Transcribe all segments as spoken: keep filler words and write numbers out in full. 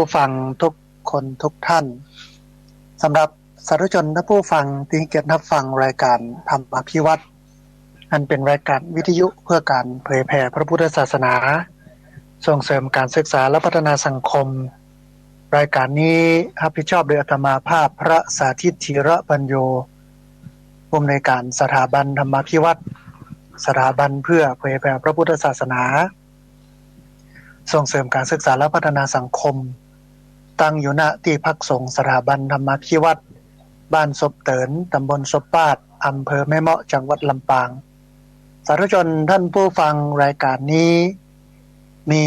ผู้ฟังทุกคนทุกท่าน สำหรับสาธุชนท่านผู้ฟังตี้เกียรติฮับฟังรายก๋านธรรมาภิวัฒน์ อันเป๋นรายก๋านวิทยุเปื้อก๋านเผยแผ่พระพุทธศาสนา ส่งเสริมก๋านศึกษาและพัฒนาสังคม รายก๋านนี้ฮับผิดชอบโดยอาตมาภาพพระสาธิต ธีระปัญโญ ผู้อำนวยก๋านสถาบันธรรมาภิวัฒน์ สถาบันเปื้อเผยแผ่พระพุทธศาสนา ส่งเสริมก๋านศึกษาและพัฒนาสังคม ตั้งอยู่ ณ ตี้พักสงฆ์สถาบันธรรมาภิวัฒน์ บ้านศพเติ๋น ต๋ำบลศพปาด อำเภอแม่เมาะ จังหวัดลำปาง สาธุชนท่านผู้ฟังรายก๋านนี้ มี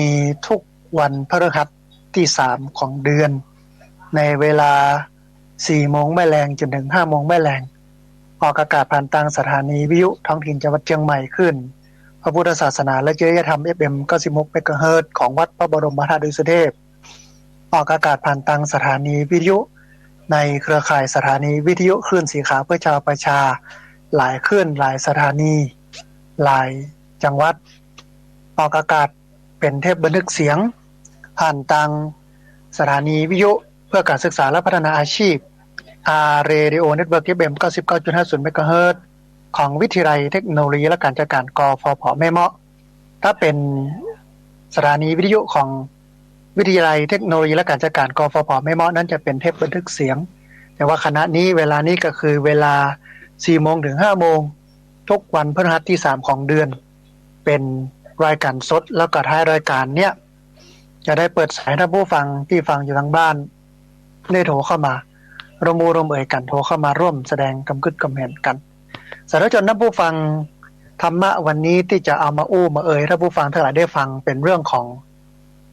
ทุกวันพฤหัสตี้สามของเดือน ในเวลาสี่โมงแม่แลงจ๋นเถิงห้าโมงแม่แลง ออกอากาศผ่านตางสถานีวิทยุท้องถิ่นจังหวัดเจียงใหม่คลื่นพระพุทธศาสนาและจริยธรรม เอฟเอ็ม เก้าสิบหก เมกะเฮิรตซ์ ของวัดพระบรมธาตุดอยสุเทพ ออกอากาศผ่านตางสถานีวิทยุในเครือข่ายสถานีวิทยุคลื่นสีขาวเพื่อชาวประชา หลายคลื่น หลายสถานี หลายจังหวัด ออกอากาศเป๋นเทปบันทึกเสียง ผ่านตางสถานีวิทยุเพื่อก๋านศึกษาและพัฒนาอาชีพ อาร์ เรดิโอ เน็ตเวิร์ก เอฟเอ็ม เก้าสิบเก้าจุดห้าศูนย์ เมกะเฮิรตซ์ ของวิทยาลัยเทคโนโลยีและการจัดการ กฟผ แม่เมาะ ถ้าเป๋นสถานีวิทยุของวิทยาลัยเทคโนโลยีและการจัดการ กฟผ แม่เมาะ นั้นจะเป๋นเทปบันทึกเสียง แต่ว่าขณะนี้เวลานี้ก็คือเวลาสี่โมงเถิงห้าโมง ทุกวันพฤหัสตี้สามของเดือน เป๋นรายก๋านสด แล้วก็ท้ายรายก๋านเนี้ย จะได้เปิดสายให้ท่านผู้ฟังตี้ฟังอยู่ตางบ้าน ได้โทรเข้ามา ร่วมอู้ร่วมเอ่ยกั๋น โทรเข้ามาร่วมแสดงกำกึ๊ดกำเห็นกั๋น สาธุชนท่านผู้ฟัง ธรรมะวันนี้ตี้จะเอามาอู้มาเอ่ย ท่านผู้ฟังตังหลายได้ฟัง เป๋นเรื่องของ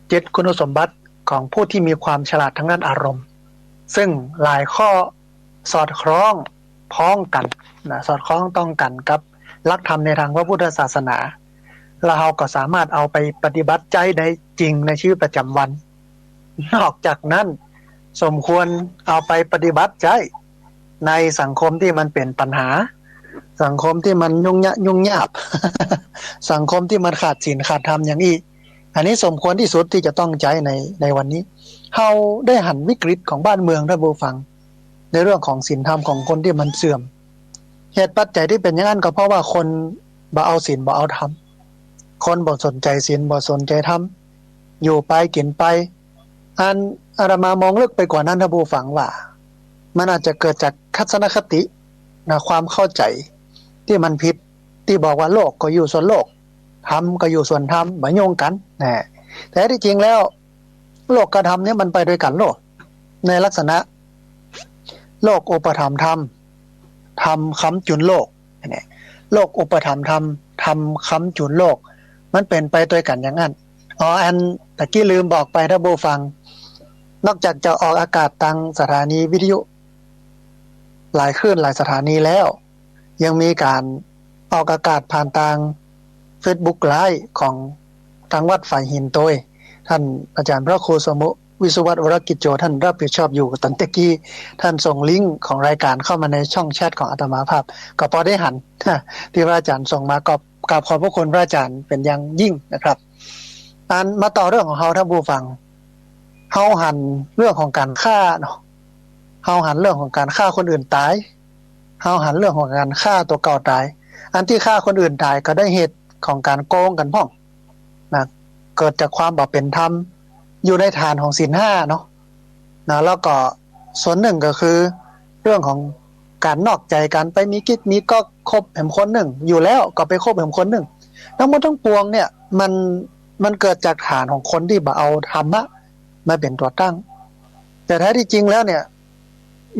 เจ็ดคุณสมบัติของผู้ตี้มีความฉลาดตางด้านอารมณ์ ซึ่งหลายข้อสอดคล้องพ้องกั๋นนะ สอดคล้องต้องกั๋นกับหลักธรรมในตางพระพุทธศาสนา แล้วเฮาก็สามารถเอาไปปฏิบัติใจ๊ได้จริงในชีวิตประจ๋ำวัน นอกจากนั้น สมควรเอาไปปฏิบัติใจ๊ในสังคมตี้มันเป๋นปัญหา สังคมตี้มันยุ่งยะ ยุ่งยาก สังคมตี้มันขาดศีลขาดธรรมอย่างอี้ อันนี้สมควรตี้สุดตี้จะต้องใจ๊ใน ในวันนี้ เฮาได้หันวิกฤตของบ้านเมือง ท่านผู้ฟัง ในเรื่องของศีลธรรมของคนตี้มันเสื่อม เหตุปัจจัยตี้เป๋นอย่างนั้นก็เพราะว่าคนบ่เอาศีลบ่เอาธรรม คนบ่สนใจ๋ศีลบ่สนใจ๋ธรรม อยู่ไปกิ๋นไป อันอาตมามองลึกไปกว่านั้น ท่านผู้ฟัง ว่ามันอาจจะเกิดจากทัศนคตินะ ความเข้าใจ๋ตี้มันผิด ตี้บอกว่าโลกก็อยู่ส่วนโลก ธรรมก็อยู่ส่วนธรรม บ่ยุ่งกั๋นนะ แต่ตี้จริงแล้ว โลกกับธรรมเนี่ยมันไปด้วยกั๋นโลด ในลักษณะ โลกอุปถัมภ์ธรรม ธรรมค้ำจุนโลก เนี่ย โลกอุปถัมภ์ธรรม ธรรมค้ำจุนโลก มันเป๋นไปตวยกั๋นอย่างนั้น อ๋อ อันตะกี้ลืมบอกไป ท่านผู้ฟัง นอกจากจะออกอากาศตางสถานีวิทยุหลายคลื่นหลายสถานีแล้ว ยังมีก๋านออกอากาศผ่านตางเฟซบุ๊กไลฟ์ของตางวัดฝายหินตวย ท่านอาจ๋ารย์พระครูสมุ วิศวัตร วรกิจโจ ท่านรับผิดชอบอยู่ ตังตะกี้ท่านส่งลิงก์ของรายก๋านเข้ามาในช่องแชทของอาตมาภาพ ก็ปอได้หัน ตี้พระอาจ๋ารย์ส่งมา ก็กราบขอบพระคุณพระอาจ๋ารย์เป๋นอย่างยิ่งนะครับ อันมาต่อเรื่องของเฮา ท่านผู้ฟัง เฮาหันเรื่องของก๋านฆ่าเนาะ เฮาหันเรื่องของก๋านฆ่าคนอื่นต๋าย เฮาหันเรื่องของก๋านฆ่าตั๋วเก่าต๋าย อันตี้ฆ่าคนอื่นต๋ายก็ได้เหตุของก๋านโกงกั๋นพ่องนะ เกิดจากความบ่เป๋นธรรม อยู่ในฐานของศีลห้าเนาะนะ แล้วก็ส่วนนึ่งก็คือเรื่องของก๋านนอกใจ๋กั๋น ไปมีกิ๊กมีก๊อกคบแหมคนนึ่ง อยู่แล้วก็ไปคบแหมคนนึ่ง ตังหมดตังปวงเนี่ย มัน มันเกิดจากฐานของคนตี้บ่เอาธรรมะมาเป๋นตั๋วตั้ง แต่แท้ตี้จริงแล้วเนี่ย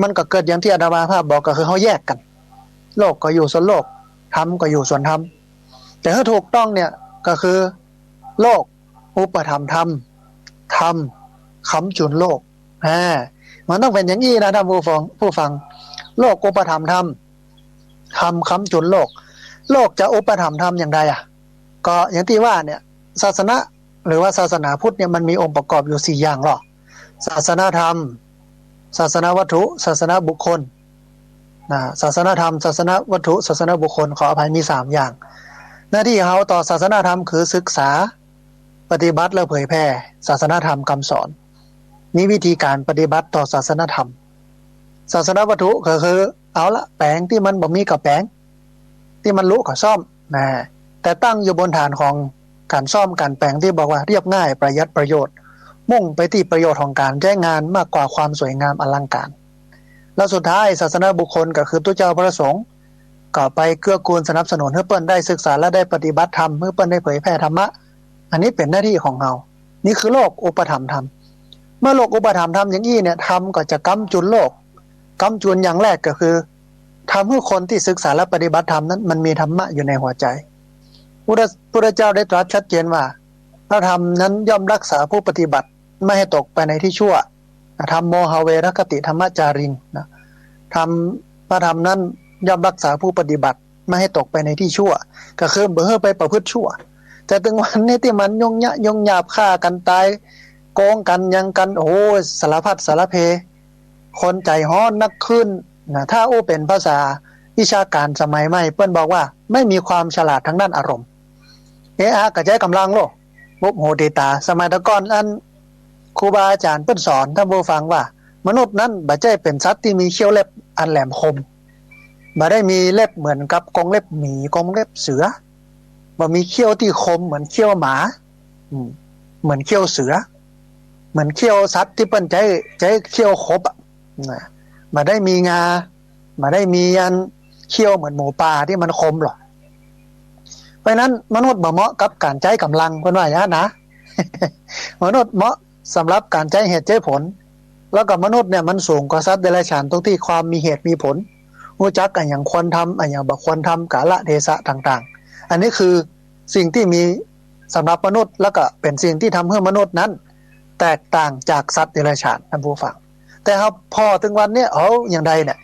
มันก็เกิดอย่างตี้อาตมาภาพบอก ก็คือเฮาแยกกั๋น โลกก็อยู่ส่วนโลก ธรรมก็อยู่ส่วนธรรม แต่หื้อถูกต้องเนี่ย ก็คือ โลกอุปถัมภ์ธรรม ธรรมค้ำจุนโลก อ่า มันต้องเป๋นอย่างอี้นะ ท่านผู้ฟัง ผู้ฟัง โลกอุปถัมภ์ธรรม ธรรมค้ำจุนโลก โลกจะอุปถัมภ์ธรรมอย่างใดอะ ก็อย่างตี้ว่าเนี่ย ศาสนา หรือว่าศาสนาพุทธเนี่ย มันมีองค์ประกอบอยู่สี่อย่างหรอ ศาสนธรรม ศาสนวัตถุ ศาสนบุคคลนะ ศาสนธรรม ศาสนวัตถุ ศาสนบุคคล ขออภัย มีสามอย่าง หน้าตี้เฮาต่อศาสนธรรมคือศึกษา ปฏิบัติและเผยแผ่ศาสนธรรมกำสอน มีวิธีก๋านปฏิบัติต่อศาสนธรรม ศาสนวัตถุก็คือ เอาละ แป๋งตี้มันบ่มีก็แป๋ง ตี้มันหลุก็ซ่อมนะ แต่ตั้งอยู่บนฐานของก๋านซ่อมก๋านแป๋งตี้บอกว่าเรียบง่าย ประหยัดประโยชน์ มุ่งไปตี้ประโยชน์ของก๋านใจ๊งานมากกว่าความสวยงามอลังการ แล้วสุดท้ายศาสนบุคคลก็คือตุ๊เจ้าพระสงฆ์ ก็ไปเกื้อกูลสนับสนุนหื้อเปิ้นได้ศึกษาและได้ปฏิบัติธรรม หื้อเปิ้นได้เผยแผ่ธรรมะ อันนี้เป๋นหน้าตี้ของเฮา นี่คือโลกอุปถัมภ์ธรรม เมื่อโลกอุปถัมภ์ธรรมอย่างอี้เนี่ย ธรรมก็จะก๊ำจุนโลก ก๊ำจุนอย่างแรกก็คือ ทำหื้อคนตี้ศึกษาและปฏิบัติธรรมนั้นมันมีธรรมะอยู่ในหัวใจ๋ พุทธ พุทธเจ้าได้ตรัสชัดเจนว่า พระธรรมนั้นย่อมรักษาผู้ปฏิบัติไม่ให้ตกไปในที่ชั่ว ธัมโม หเว รักขติ ธัมมาจาริง นะ ธรรม พระธรรมนั้นย่อมรักษาผู้ปฏิบัติไม่ให้ตกไปในที่ชั่ว ก็คือบ่หื้อไปประพฤติชั่ว แต่ตึงวันนี้ตี้มันยุ่งยะ ยุ่งยาก ฆ่ากั๋นต๋าย โกงกั๋น หยังกั๋น โอ้โห สารพัดสารเพ คนใจ๋ฮ้อนนักขึ้นนะ ถ้าอู้เป๋นภาษาวิชาก๋านสมัยใหม่ เปิ้นบอกว่าไม่มีความฉลาดทางด้านอารมณ์ เอะอะก็ใจ๊ก๋ำลังโลด ปุ๊บหูตีต๋า สมัยตะก่อนอันครูบาอาจ๋ารย์เปิ้นสอนต้านผู้ฟังว่า มนุษย์นั้นบ่ใจ้เป๋นสัตว์ตี้มีเขี้ยวเล็บอันแหลมคม บ่ได้มีเล็บเหมือนกับกรงเล็บหมี กรงเล็บเสือ บ่มีเขี้ยวตี้คมเหมือนเขี้ยวหมา อืม เหมือนเขี้ยวเสือ เหมือนเขี้ยวสัตว์ตี้เปิ้นใจ๊ ใจ๊เขี้ยวขบอะ นะ บ่ได้มีงา บ่ได้มีอันเขี้ยวเหมือนหมูป่าตี้มันคมหรอก เพราะฉะนั้นมนุษย์บ่เหมาะกับก๋านใจ๊ก๋ำลัง เปิ้นว่าอย่างนั้นนะ มนุษย์เหมาะสำหรับก๋านใจ๊เหตุใจ๊ผล แล้วก็มนุษย์เนี่ยมันสูงกว่าสัตว์เดรัจฉานตรงตี้ความมีเหตุมีผล ฮู้จักอะหยังควรทำ อะหยังบ่ควรทำ กาลเทศะต่างๆ อันนี้คือสิ่งตี้มีสำหรับมนุษย์ แล้วก็เป๋นสิ่งตี้ทำหื้อมนุษย์นั้นแตกต่างจากสัตว์เดรัจฉาน ต้านผู้ฟัง แต่เฮาผ่อตึงวันนี้ เอา อย่างใดเนี่ย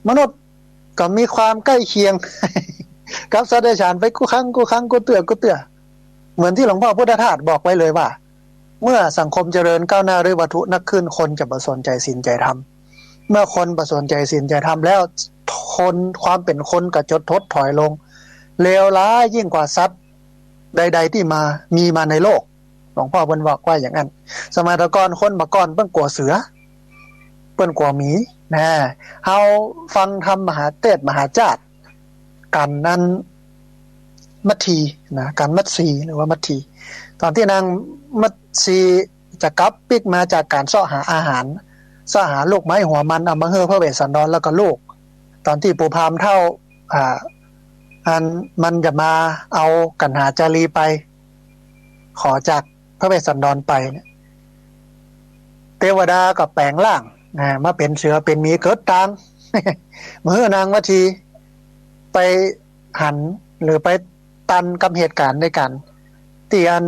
มนุษย์ก็มีความใก้เคียง กับสัตว์เดรัจฉานไปกู้ครั้งกู้ครั้ง กู้เตื้อกู้เตื้อ เหมือนตี้หลวงพ่อพุทธทาสบอกไว้เลยว่า เมื่อสังคมเจริญก้าวหน้าด้วยวัตถุนักขึ้น คนจะบ่สนใจ๋ศีลใจ๋ธรรม เมื่อคนบ่สนใจ๋ศีลใจ๋ธรรมแล้ว คน ความเป๋นคนก็จะถดถอยลง เลวร้ายยิ่งกว่าสัตว์ใดๆ ตี้มา มีมาในโลก หลวงพ่อเปิ้นบอกว่าอย่างนั้น สมัยตะก่อนคนบ่าก่อนเปิ้นกั๋วเสือ เปิ้นกั๋วหมีนะ เฮาฟังธรรมมหาเทศน์มหาจาตุ กัณฑ์นั้นมัททีนะ กัณฑ์มัทสีหรือว่ามัทที ต๋อนตี้นางมัทสีจะกลับปิ๊กมาจากก๋านเซาะหาอาหาร เซาะหาลูกไม้หัวมันเอามาหื้อพระเวสสันดรแล้วก็ลูก ต๋อนตี้ปู่พราหมณ์เฒ่า อ่า อันมันจะมาเอากัณหาจารีไป ขอจากพระเวสสันดรไปเนี่ย เตวดาก็แป๋งร่างนะ มาเป๋นเสือเป๋นหมีเกิดตาง มาหื้อนางมัททีไปหันหรือไปตันกับเหตุก๋ารณ์ในก๋านตี้อัน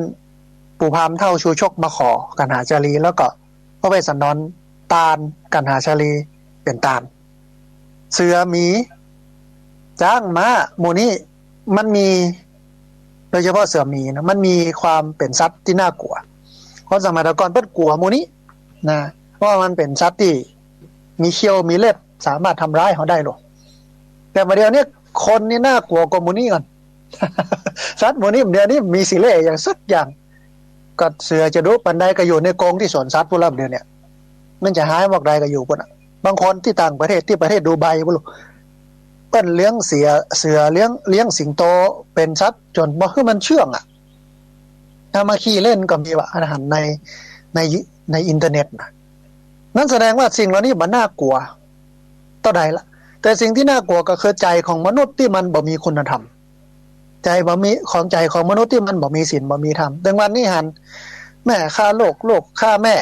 ปู่พราหมณ์เฒ่าชูชกมาขอกัณหาจารี แล้วก็พระเวสสันดรตานกัณหาจารีเป๋นตาน เสือหมี จ๊าง ม้า หมู่นี้มันมี โดยเฉพาะเสือหมีนะ มันมีความเป๋นสัตว์ตี้น่ากั๋ว คนสมัยตะก่อนเปิ้นกั๋วหมู่นี้นะ เพราะว่ามันเป๋นสัตว์ตี้มีเขี้ยวมีเล็บ สามารถทำร้ายเฮาได้หลวง แต่บ่าเดี่ยวนี้คนนี่น่ากั๋วกว่าหมู่นี้ก่อน สัตว์หมู่นี้บ่าเดี่ยวนี้มีสิเล่ห์อย่างสักอย่าง ก็เสือจะดุปานใดก็อยู่ในกรงตี้สวนสัตว์ปู้นละ บ่าเดี่ยวนี้ มันจะหายหมอกใดก็อยู่ปู้นอะ บางคนตี้ต่างประเทศ ตี้ประเทศดูไบปู้นลูก เปิ้นเลี้ยงเสือ เสือเลี้ยง เลี้ยงสิงโตเป๋นสัตว์จ๋นบ่หื้อมันเชื่องอะ เอามาขี้เล่นก็มีว่ะ อันหันใน ใน ในอินเทอร์เน็ตนะ นั้นแสดงว่าสิ่งเหล่านี้บ่น่ากั๋วเต้าใดละ แต่สิ่งตี้น่ากั๋วก็คือใจ๋ของมนุษย์ตี้มันบ่มีคุณธรรม ใจ๋บ่มี ของใจ๋ของมนุษย์ตี้มันบ่มีศีลบ่มีธรรม ตึงวันนี้หัน แม่ฆ่าลูก ลูกฆ่าแม่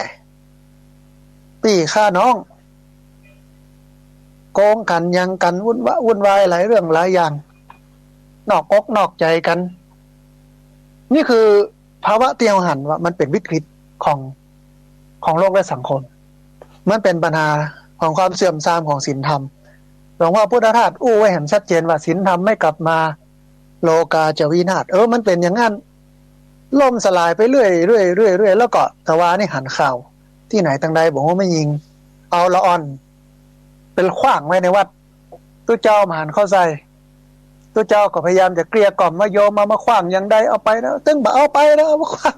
ปี้ฆ่าน้อง โกงกั๋น หยังกั๋น วุ่นวะ วุ่นวายหลายเรื่องหลายอย่าง นอกอกนอกใจ๋กั๋น นี่คือภาวะตี้เฮาหันว่ามันเป๋นวิกฤตของ ของโลกและสังคม มันเป๋นปัญหาของความเสื่อมทรามของศีลธรรม หลวงพ่อพุทธทาสอู้ไว้หันชัดเจนว่าศีลธรรมไม่กลับมา โลกาจะวินาศ เออ มันเป๋นอย่างนั้น ล่มสลายไปเรื่อย เรื่อย เรื่อย เรื่อย แล้วก็ตะวานี่หันข่าว ตี้ไหนตังใดบ่ฮู้ แม่ญิง เอาละอ่อน ไปขว้างไว้ในวัด ตุ๊เจ้ามาหันเข้าใส่ ตุ๊เจ้าก็พยายามจะเกลี้ยกล่อมว่า โยมเอามาขว้างอย่างใด เอาไปแล้ว ตึงบ่เอาไปแล้ว เอามาขว้าง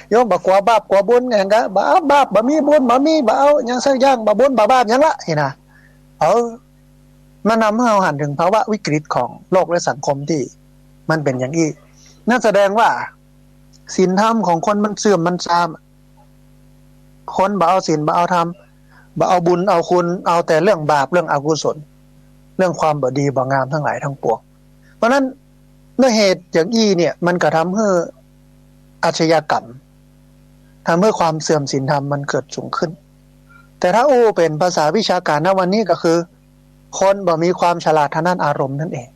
โยมบ่กั๋วบาปกั๋วบุญไง ก็บ่เอาบาป บ่มีบุญ บ่มี บ่เอาหยังสักอย่าง บ่บุญบ่บาปหยังละ นี่นะ เออ มันนำหื้อเฮาหันเถิงภาวะวิกฤตของโลกและสังคมตี้มันเป๋นอย่างอี้ นั่นแสดงว่าศีลธรรมของคนมันเสื่อมมันทราม คนบ่เอาศีลบ่เอาธรรม บ่เอาบุญเอาคุณ เอาแต่เรื่องบาป เรื่องอกุศล เรื่องความบ่ดีบ่งามตังหลายตังปวง เพราะนั้นด้วยเหตุอย่างอี้เนี่ย มันก็ทำหื้ออาชญากรรม ทำหื้อความเสื่อมศีลธรรมมันเกิดสูงขึ้น แต่ถ้าอู้เป๋นภาษาวิชาก๋านณวันนี้ก็คือ คนบ่มีความฉลาดทางด้านอารมณ์นั่นเอง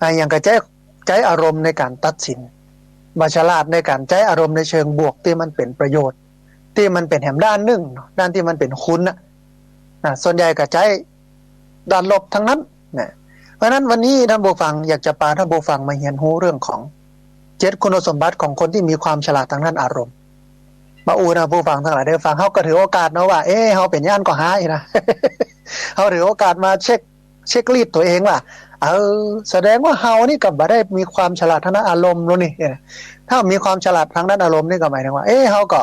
อ่ะ อย่างกับใจ๊ ใจ๊อารมณ์ในก๋านตัดสิน บ่ฉลาดในก๋านใจ๊อารมณ์ในเชิงบวกตี้มันเป๋นประโยชน์ ตี้มันเป๋นแหมด้านนึ่งเนาะ ด้านตี้มันเป๋นคุณน่ะ อ่ะ ส่วนใหญ่ก็ใจ๊ด้านลบตังนั้นนะ เพราะนั้นวันนี้ต้านผู้ฟัง อยากจะปาต้านผู้ฟังมาเฮียนฮู้เรื่องของเจ็ดคุณสมบัติของคนตี้มีความฉลาดทางด้านอารมณ์ บ่าอู้นะผู้ฟังตังหลายได้ฟัง เฮาก็ถือโอกาสเนาะว่า เอ๊ะ เฮาเป๋นอย่างอั้นก่อฮ้ายนะ เฮาถือโอกาสมาเช็ค เช็คลีดตั๋วเองว่า เออ แสดงว่าเฮานี่ก็บ่ได้มีความฉลาดทางด้านอารมณ์แล้วนี่ ถ้ามีความฉลาดทางด้านอารมณ์นี่ก็หมายถึงว่า เอ๊ะ เฮาก็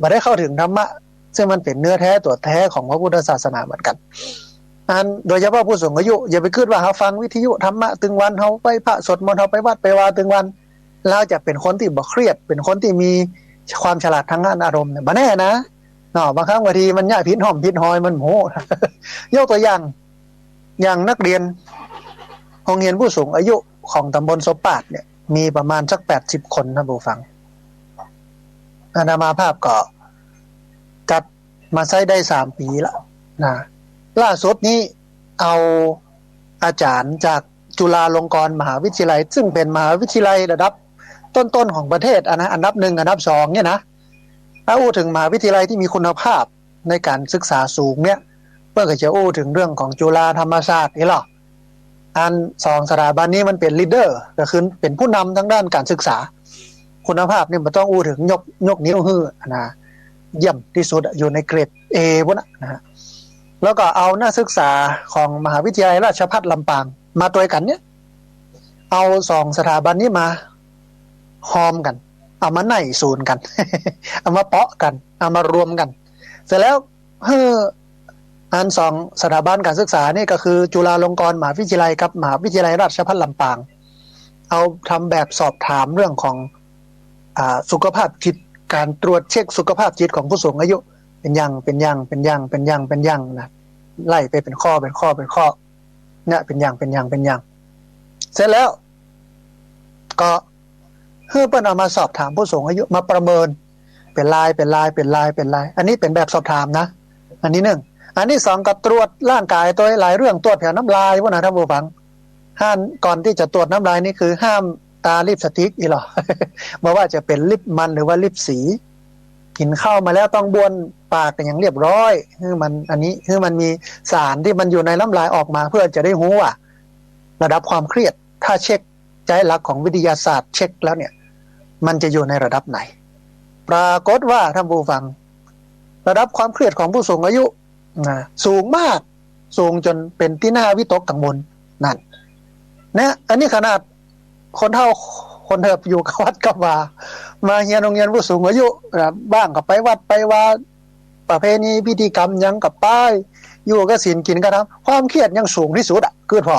บ่ได้เข้าเถิงธรรมะ ซึ่งมันเป๋นเนื้อแท้ตั๋วแท้ของพระพุทธศาสนาเหมือนกั๋น อันโดยเฉพาะผู้สูงอายุ อย่าไปกึ๊ดว่าเฮาฟังวิทยุธรรมะตึงวัน เฮาไหว้พระสวดมนต์ เฮาไปวัดไปวาตึงวัน เฮาจะเป๋นคนตี้บ่เครียด เป๋นคนตี้มีความฉลาดทางด้านอารมณ์เนี่ย บ่แน่นะ เนาะ บางครั้งบางทีมันเยียะผิดฮ่องผิดฮอยมันโห ยกตั๋วอย่าง อย่างนักเรียนโฮงเฮียนผู้สูงอายุของต๋ำบลโสปาดเนี่ย มีประมาณสักแปดสิบคนนะผู้ฟัง อาตมาภาพก็จัดมาใซ้ได้สามปี๋ละนะ ล่าสุดนี้เอาอาจ๋ารย์จากจุฬาลงกรณ์มหาวิทยาลัย ซึ่งเป๋นมหาวิทยาลัยระดับต้นๆของประเทศอะนะ อันดับหนึ่ง อันดับสองเนี่ยนะ ถ้าอู้เถิงมหาวิทยาลัยตี้มีคุณภาพในก๋านศึกษาสูงเนี่ย เปิ้นก็จะอู้เถิงเรื่องของจุฬาธรรมศาสตร์นี่ลอ อันสองสถาบันนี้มันเป๋นลีดเดอร์ ก็คือเป๋นผู้นำทางด้านก๋านศึกษา คุณภาพนี่บ่ต้องอู้เถิง ยก ยกนิ้วหื้อนะ เยี่ยมตี้สุดอะ อยู่ในเกรดเอพุ้นน่ะนะฮะ แล้วก็เอานักศึกษาของมหาวิทยาลัยราชภัฏลำปางมาตวยกั๋นเนี่ย เอาสองสถาบันนี้มาฮอมกั๋น เอามาไน่ศูนย์กั๋น เอามาเปาะกั๋น เอามารวมกั๋น เสร็จแล้ว หื้ออันสองสถาบันก๋านศึกษานี่ก็คือจุฬาลงกรณ์มหาวิทยาลัยกับมหาวิทยาลัยราชภัฏลำปาง เอาทำแบบสอบถามเรื่องของ อ่า สุขภาพจิต ก๋านตรวจเช็คสุขภาพจิตของผู้สูงอายุ เป๋นอย่าง เป๋นอย่าง เป๋นอย่าง เป๋นอย่าง เป๋นอย่างนะ ไล่ไปเป๋นข้อ เป๋นข้อ เป๋นข้อ เนี่ย เป๋นอย่าง เป๋นอย่าง เป๋นอย่าง เสร็จแล้ว ก็ หื้อเปิ้นเอามาสอบถามผู้สูงอายุ มาประเมิน เป๋นลาย เป๋นลาย เป๋นลาย เป๋นลาย อันนี้เป๋นแบบสอบถามนะ อันตี้นึ่ง อันตี้สองก็ตรวจร่างก๋ายตวยหลายเรื่อง ตรวจแผวน้ำลายพุ้นนะต้านผู้ฟัง ห้าม ก่อนตี้จะตรวจน้ำลายนี่คือห้ามตาลิปสติกอี้ลอ บ่ว่าจะเป๋นลิปมันหรือว่าลิปสี กิ๋นข้าวมาแล้วต้องบ้วนปากกั๋นอย่างเรียบร้อย หื้อมัน อันนี้ หื้อมันมีสารตี้มันอยู่ในน้ำลายออกมา เพื่อจะได้ฮู้ว่าระดับความเครียด ถ้าเช็ค ใจ๊หลักของวิทยาศาสตร์เช็คแล้วเนี่ย มันจะอยู่ในระดับไหน ปรากฏว่าต้านผู้ฟัง ระดับความเครียดของผู้สูงอายุนะ สูงมาก สูงจ๋นเป๋นตี้น่าวิตกกังวล นั่นนะ อันนี้ขนาดคนเฒ่าคนเถิบอยู่กับวัดกับวา มาเฮียนโฮงเฮียนผู้สูงอายุนะ บ้างก็ไปวัดไปวา ประเพณีพิธีกรรมหยังก็ไป อยู่กับศีลกิ๋นกับธรรม ความเครียดยังสูงตี้สุดอะ คือพอ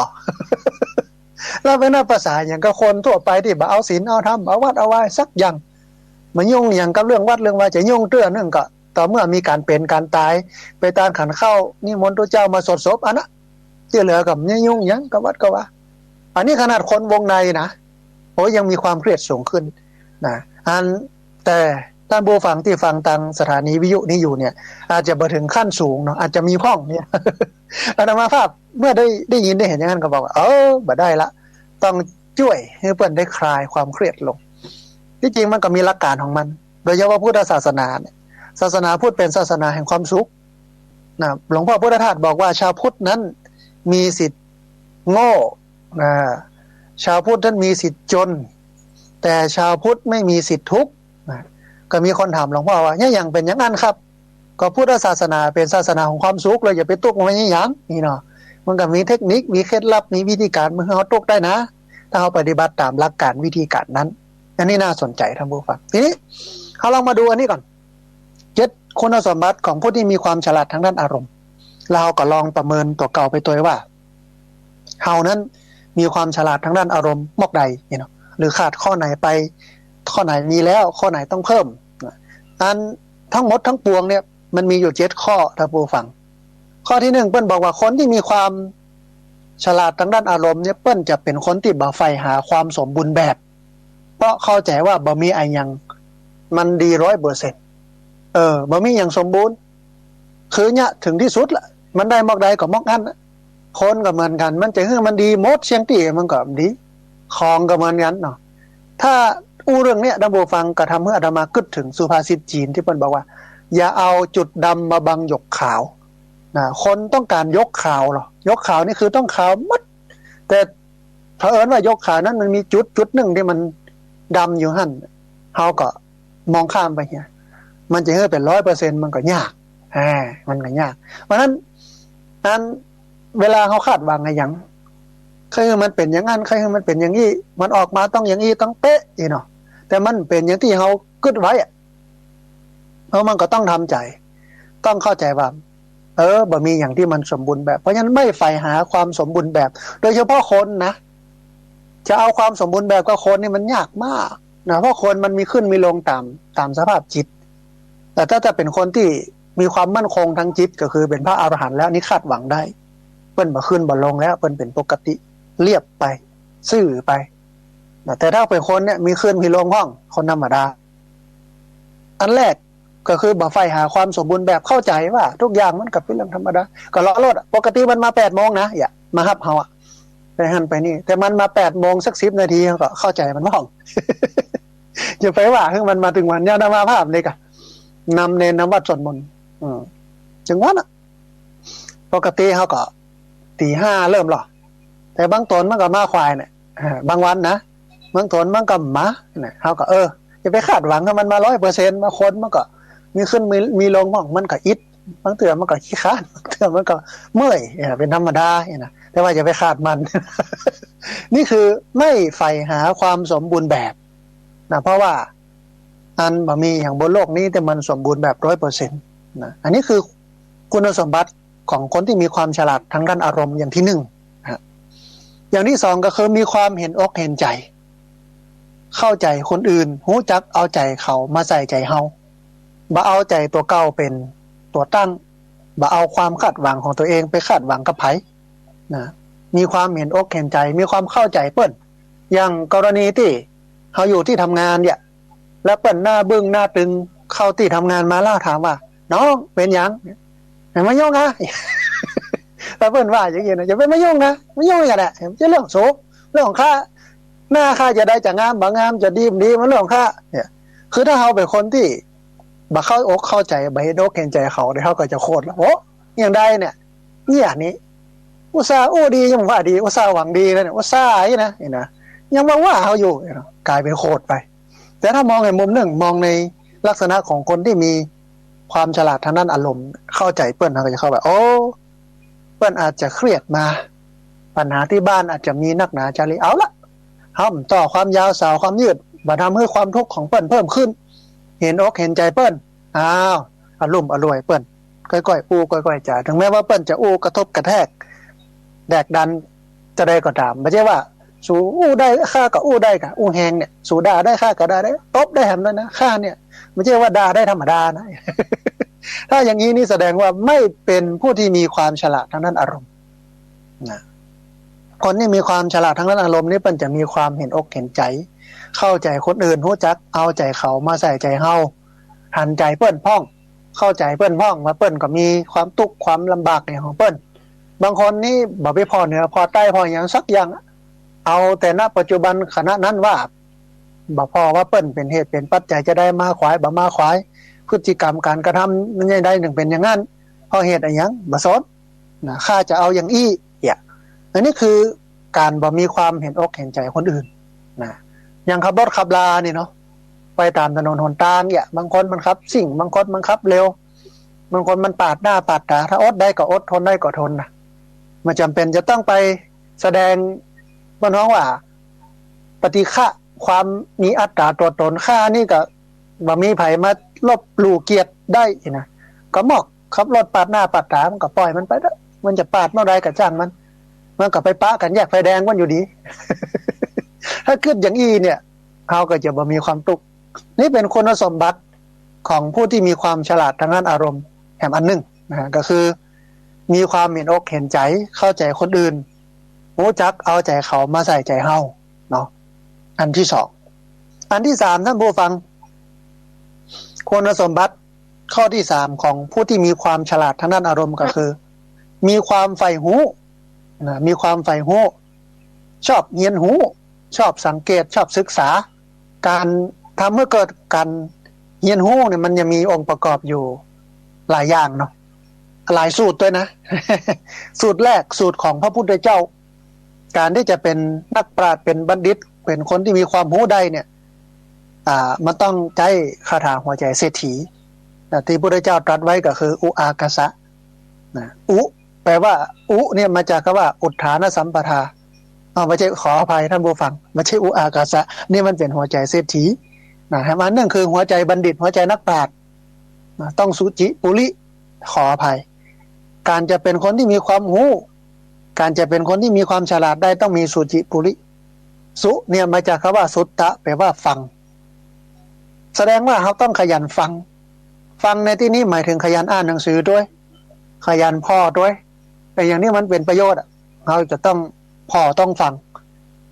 แล้วเป๋นนับภาษาหยังกับคนทั่วไปตี้บ่เอาศีลเอาธรรม เอาวัดเอาวาสักอย่าง มายุ่งหยังกับเรื่องวัดเรื่องวา จะยุ่งเตื้อนึ่งก็ต่อเมื่อมีก๋านเป๋นก๋านต๋าย ไปตานขันข้าว นิมนต์ตุ๊เจ้ามาสวดศพ อันนั้น ตี้เหลือก็บ่ยุ่งหยังกับวัดกับวา อันนี้ขนาดคนวงในนะ โอ้ย ยังมีความเครียดสูงขึ้นนะ อัน แต่ต้านผู้ฟังตี้ฟังตางสถานีวิทยุนี้อยู่เนี่ย อาจจะบ่เถิงขั้นสูงเนาะ อาจจะมีพ่องเนี่ย อาตมาภาพเมื่อได้ ได้ยินได้หันอย่างนั้นก็บอกว่า เออ บ่ได้ละ ต้องจ้วยหื้อเปิ้นได้คลายความเครียดลง ตี้จริงมันก็มีหลักก๋านของมัน โดยเฉพาะพุทธศาสนาเนี่ย ศาสนาพุทธเป๋นศาสนาแห่งความสุขนะ หลวงพ่อพุทธทาสบอกว่าชาวพุทธนั้นมีสิทธิ์โง่นะ ชาวพุทธนั้นมีสิทธิ์จน แต่ชาวพุทธไม่มีสิทธิ์ทุกข์นะ ก็มีคนถามหลวงพ่อว่า เนี่ยหยังเป๋นอย่างนั้นครับ ก็พุทธศาสนาเป๋นศาสนาของความสุข แล้วจะไปตุ๊กข์มันอย่างนี้หยัง นี่เนาะ มันก็มีเทคนิค มีเคล็ดลับ มีวิธีก๋าน เมื่อเฮาตุ๊กได้นะ ถ้าเฮาปฏิบัติต๋ามหลักก๋านวิธีก๋านนั้น อันนี้น่าสนใจ๋ ท่านผู้ฟัง ทีนี้เฮาลองมาดูอันนี้ก่อน เจ็ดคุณสมบัติของผู้ตี้มีความฉลาดทางด้านอารมณ์ แล้วเฮาก็ลองประเมินตั๋วเก่าไปตวยว่า เฮานั้นมีความฉลาดทางด้านอารมณ์มอกใด นี่เนาะ หรือขาดข้อไหนไป ข้อไหนมีแล้ว ข้อไหนต้องเพิ่ม อันทั้งหมดทั้งปวงเนี่ย มันมีอยู่เจ็ดข้อ ท่านผู้ฟัง ข้อตี้หนึ่ง เปิ้นบอกว่าคนตี้มีความฉลาดทางด้านอารมณ์เนี่ย เปิ้นจะเป๋นคนตี้บ่ใฝ่หาความสมบูรณ์แบบ เพราะเข้าใจ๋ว่าบ่มีอะหยังมันดีร้อยเปอร์เซ็นต์ เออ บ่มีหยังสมบูรณ์ คือเยียะเถิงตี้สุดละ มันได้มอกใดก็มอกอั้นละ คนก็เหมือนกั๋น มันจะหื้อมันดีหมดเสี้ยงตี้มันก็บ่ดี ของก็เหมือนกั๋นเนาะ ถ้าอู้เรื่องเนี้ย ท่านผู้ฟัง ก็ทำหื้ออาตมากึ๊ดเถิงสุภาษิตจีนตี้เปิ้นบอกว่า อย่าเอาจุดดำมาบังหยกขาว นะ คนต้องก๋านหยกขาวเหรอ หยกขาวนี่คือต้องขาวหมด แต่เผอิญว่าหยกขาวนั้นมันมีจุดจุดหนึ่งตี้มันดำอยู่หั้น เฮาก็มองข้ามไปเหีย มันจะหื้อเป๋นร้อยเปอร์เซ็นต์ มันก็ยาก อ่า มันก็ยาก เพราะฉะนั้น อันเวลาเฮาคาดหวังอะหยัง ใค่หื้อมันเป๋นอย่างอั้น ใค่หื้อมันเป๋นอย่างอี้ มันออกมาต้องอย่างอี้ ต้องเป๊ะอี้เนาะ แต่มันเป๋นอย่างตี้เฮากึ๊ดไว้อะ แล้วมันก็ต้องทำใจ๋ ต้องเข้าใจ๋ว่า เออ บ่มีหยังตี้มันสมบูรณ์แบบ เพราะฉะนั้นไม่ใฝ่หาความสมบูรณ์แบบ โดยเฉพาะคนนะ จะเอาความสมบูรณ์แบบกับคนนี่มันยากมากนะ เพราะคนมันมีขึ้นมีลงต๋าม ต๋ามสภาพจิต แต่ถ้าจะเป๋นคนตี้มีความมั่นคงทางจิต ก็คือเป๋นพระอรหันต์แล้ว นี่คาดหวังได้ เปิ้นบ่ขึ้นบ่ลงแล้ว เปิ้นเป๋นปกติ เรียบไป ซื่อไปนะ แต่ถ้าเป๋นคนเนี่ยมีขึ้นมีลงพ่อง คนธรรมดา อันแรกก็คือบ่ใฝ่หาความสมบูรณ์แบบ เข้าใจ๋ว่าทุกอย่างมันก็เป๋นเรื่องธรรมดา ก็เลาะโลดอะ ปกติมันมาแปดโมงนะ เยียะ มาฮับเฮาอะ ไปหั้นไปนี่ แต่มันมาแปดโมงสักสิบนาที เฮาก็เข้าใจ๋มันพ่อง จะไปว่าหื้อมันมาเถิงวันเยียะ อาตมาภาพนี่ก็นำเณรนำวัตรสวดมนต์ อืม จังหวะน่ะ ปกติเฮาก็ตี๋ห้าเริ่มลอ แต่บางต๋นมันก็มาขวายเนี่ย อ่า บางวันนะ บางต๋นมันก็มาเนี่ย เฮาก็ เออ อย่าไปคาดหวังหื้อมันมาร้อยเปอร์เซ็นต์ บางคนมันก็มีขึ้นมี มีลง บาง มันก็อิด บางเตื้อมันก็ขี้คร้าน บางเตื้อมันก็เมื่อย เออ เป๋นธรรมดาเนี่ยนะ แต่ว่าอย่าไปคาดหวัง นี่คือไม่ใฝ่หาความสมบูรณ์แบบนะ เพราะว่าอันบ่มีหยังบนโลกนี้ตี้มันสมบูรณ์แบบร้อยเปอร์เซ็นต์นะ อันนี้คือคุณสมบัติของคนตี้มีความฉลาดทางด้านอารมณ์อย่างตี้หนึ่งนะ อย่างตี้สองก็คือมีความเห็นอกเห็นใจ๋ เข้าใจ๋คนอื่น ฮู้จักเอาใจ๋เขามาใส่ใจ๋เฮา บ่เอาใจ๋ตั๋วเก่าเป๋นตั๋วตั้ง บ่เอาความคาดหวังของตั๋วเองไปคาดหวังกับใผนะ มีความเห็นอกเห็นใจ๋ มีความเข้าใจ๋เปิ้น อย่างกรณีตี้เฮาอยู่ตี้ทำงานเนี่ย แล้วเปิ้นหน้าบึ้งหน้าตึง เข้าตี้ทำงานมาแล้วถามว่า "น้อง เป๋นหยัง อย่ามายุ่งอะ" ถ้าเปิ้นว่าอย่างนี้นะ "อย่าไปมายุ่งนะ มายุ่งอย่างนั้นแหละ บ่ใจ้เรื่องสู เรื่องของข้า หน้าข้าจะได้จะงามบ่งาม จะดีบ่ดี มันเรื่องของข้า" เนี่ย คือถ้าเฮาเป๋นคนตี้บ่เข้าอกเข้าใจ๋ บ่เห็นอกเห็นใจ๋เขา เดี๋ยวเฮาก็จะโขดละ "โอ้ อย่างใดเนี่ย เนี่ยนี่ อุตส่าห์อู้ดี ยังว่าดี อุตส่าห์หวังดีแล้วเนี่ย อุตส่าห์นี่นะ นี่นะ ยังมาว่าเฮาอยู่" เนี่ยนะ ก๋ายเป๋นโขดไป แต่ถ้ามองในมุมหนึ่ง มองในลักษณะของคนตี้มีความฉลาดทางด้านอารมณ์ เข้าใจ๋เปิ้น เฮาก็จะเข้าไป โอ้ เปิ้นอาจจะเครียดมา ปัญหาตี้บ้านอาจจะมีนักหนาจารี เอาละ เฮาบ่ต่อความยาวสาวความยืด บ่ทำหื้อความทุกข์ของเปิ้นเพิ่มขึ้น เห็นอกเห็นใจ๋เปิ้น อ้าว อลุ่มอล่วยเปิ้น ก้อยๆ อู้ก้อยๆ จ๋า ถึงแม้ว่าเปิ้นจะอู้กระทบกระแทก แดกดันจะใดก็ต๋าม บ่ใจ้ว่า สูอู้ได้ ข้าก็อู้ได้กะ อู้แฮงเนี่ย สูด่าได้ ข้าก็ด่าได้ ตบได้แหมด้วยนะ ข้าเนี่ย บ่ใจ้ว่าด่าได้ธรรมดานะ ถ้าอย่างนี้นี่แสดงว่าไม่เป็นผู้ที่มีความฉลาดทางด้านอารมณ์นะ คนที่มีความฉลาดทางด้านอารมณ์นี่เปิ้นจะมีความเห็นอกเห็นใจ๋ เข้าใจ๋คนอื่น ฮู้จักเอาใจ๋เขามาใส่ใจ๋เฮา หันใจ๋เปิ้นพ่อง เข้าใจ๋เปิ้นพ่อง ว่าเปิ้นก็มีความตุ๊กข์ความลำบากในของเปิ้น บางคนนี่บ่ไปผ่อเหนือผ่อใต้ผ่อหยังสักอย่าง เอาแต่ ณ ปัจจุบันขณะนั้นว่า บ่ผ่อว่าเปิ้นเป๋นเหตุเป๋นปัจจัยจะใดมาขวาย บ่มาขวาย พฤติกรรมก๋านกระทำมันจะใดเถิงเป๋นอย่างนั้น เพราะเหตุอะหยัง บ่สนนะ ข้าจะเอาอย่างอี้ เนี่ย อันนี้คือก๋านบ่มีความเห็นอกเห็นใจ๋คนอื่นนะ อย่างขับรถขับรานี่เนาะ ไปต๋ามถนนหนตางเนี่ย บางคนมันขับซิ่ง บางคนมันขับเร็ว บางคนมันปาดหน้าปาดต๋า ถ้าอดได้ก็อด ทนได้ก็ทนนะ บ่จ๋ำเป๋นจะต้องไปแสดง บ่ฮ้องว่า ปฏิฆะ ความมีอัตต๋าตั๋วต๋น ข้านี่ก็บ่มีใผมาลบหลู่เกียรติได้นะ ก็มอกขับรถปาดหน้าปาดต๋า มันก็ป่อยมันไปเต๊อะ มันจะปาดเมื่อใดก็จ้างมัน มันก็ไปปะกั๋นแยกไฟแดงมันอยู่ดี ถ้ากึ๊ดอย่างอี้เนี่ย เฮาก็จะบ่มีความตุ๊กข์ นี่เป๋นคุณสมบัติของผู้ตี้มีความฉลาดตางด้านอารมณ์แหมอันนึ่งนะฮะ ก็คือมีความเห็นอกเห็นใจ๋ เข้าใจ๋คนอื่น ฮู้จักเอาใจ๋เขามาใส่ใจ๋เฮาเนาะ อันตี้สอง อันตี้สาม ต้านผู้ฟัง คุณสมบัติข้อตี้สามของผู้ตี้มีความฉลาดตางด้านอารมณ์ก็คือ มีความใฝ่ฮู้นะ มีความใฝ่ฮู้ ชอบเฮียนฮู้ ชอบสังเกต ชอบศึกษา ก๋านทำหื้อเกิดก๋านเฮียนฮู้เนี่ย มันจะมีองค์ประกอบอยู่หลายอย่างเนาะ หลายสูตรตวยนะ สูตรแรก สูตรของพระพุทธเจ้า ก๋านตี้จะเป๋นนักปราชญ์ เป๋นบัณฑิต เป๋นคนตี้มีความฮู้ได้เนี่ย อ่า มันต้องใจ๊คาถาหัวใจ๋เศรษฐี อ่า ตี้พุทธเจ้าตรัสไว้ก็คือ อุอากาสะ นะ อุ แป๋ว่า อุเนี่ยมาจากกำว่า อุฏฐานสัมปทา อ้าว บ่ใจ้ ขออภัยต้านผู้ฟัง บ่ใจ้ อุอากาสะ นี่มันเป๋นหัวใจ๋เศรษฐีนะ แหมอันนึ่งคือหัวใจ๋บัณฑิต หัวใจ๋นักปราชญ์นะ ต้องสุจิปุริ ขออภัย ก๋านจะเป๋นคนตี้มีความฮู้ ก๋านจะเป๋นคนตี้มีความฉลาดได้ต้องมีสุจิปุริ สุเนี่ยมาจากกำว่า สุตตะ แป๋ว่าฟัง แสดงว่าเฮาต้องขยันฟัง ฟังในตี้นี้หมายเถิงขยันอ่านหนังสือตวย ขยันผ่อตวย แต่อย่างนี้มันเป๋นประโยชน์อะ เฮาจะต้องผ่อต้องฟัง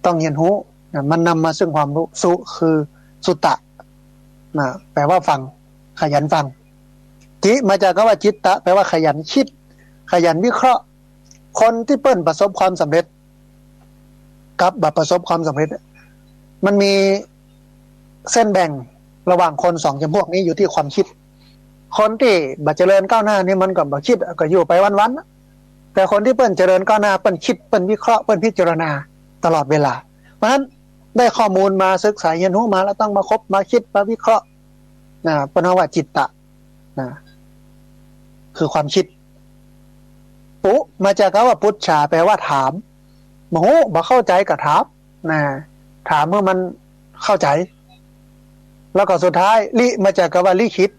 ต้องเฮียนฮู้นะ มันนำมาซึ่งความฮู้ สุคือสุตตะนะ แป๋ว่าฟัง ขยันฟัง จิมาจากกำว่า จิตตะ แป๋ว่าขยันกึ๊ด ขยันวิเคราะห์ คนตี้เปิ้นประสบความสำเร็จ กับบ่ประสบความสำเร็จ มันมีเส้นแบ่งระหว่างคนสองจ๋ำพวกนี้อยู่ตี้ความกึ๊ด คนตี้บ่เจริญก้าวหน้านี่มันก็บ่กึ๊ด ก็อยู่ไปวันๆ แต่คนตี้เปิ้นเจริญก้าวหน้า เปิ้นกึ๊ด เปิ้นวิเคราะห์ เปิ้นพิจารณาตลอดเวลา เพราะฉะนั้นได้ข้อมูลมาศึกษาเฮียนฮู้มาแล้วต้องมาคบมากึ๊ดมาวิเคราะห์นะ เปิ้นฮ้องว่าจิตตะนะ คือความกึ๊ด ปุมาจากกำว่า ปุจฉา แป๋ว่าถาม บ่ฮู้ บ่เข้าใจ๋ก็ถามนะ ถามหื้อมันเข้าใจ๋ แล้วก็สุดท้าย ลิมาจากกำว่า ลิขิต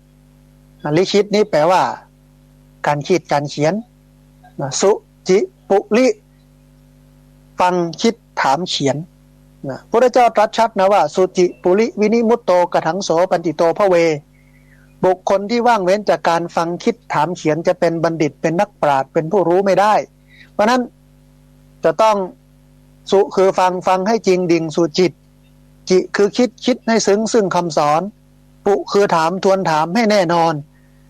นะ ลิขิตนี่แป๋ว่าก๋านขีดก๋านเขียนนะ สุจิปุริ ฟัง คิด ถาม เขียนนะ พุทธเจ้าตรัสชัดนะว่า สุจิปุริวินิมุตโต กถังโส ปัณฑิโต ภเว บุคคลที่ว่างเว้นจากการฟัง คิด ถาม เขียน จะเป็นบัณฑิต เป็นนักปราชญ์ เป็นผู้รู้ไม่ได้ เพราะฉะนั้นจะต้อง สุคือฟัง ฟังให้จริงดิ่งสู่จิต จิคือคิด คิดให้ซึ้งซึ่งคำสอน ปุคือถาม ทวนถามให้แน่นอน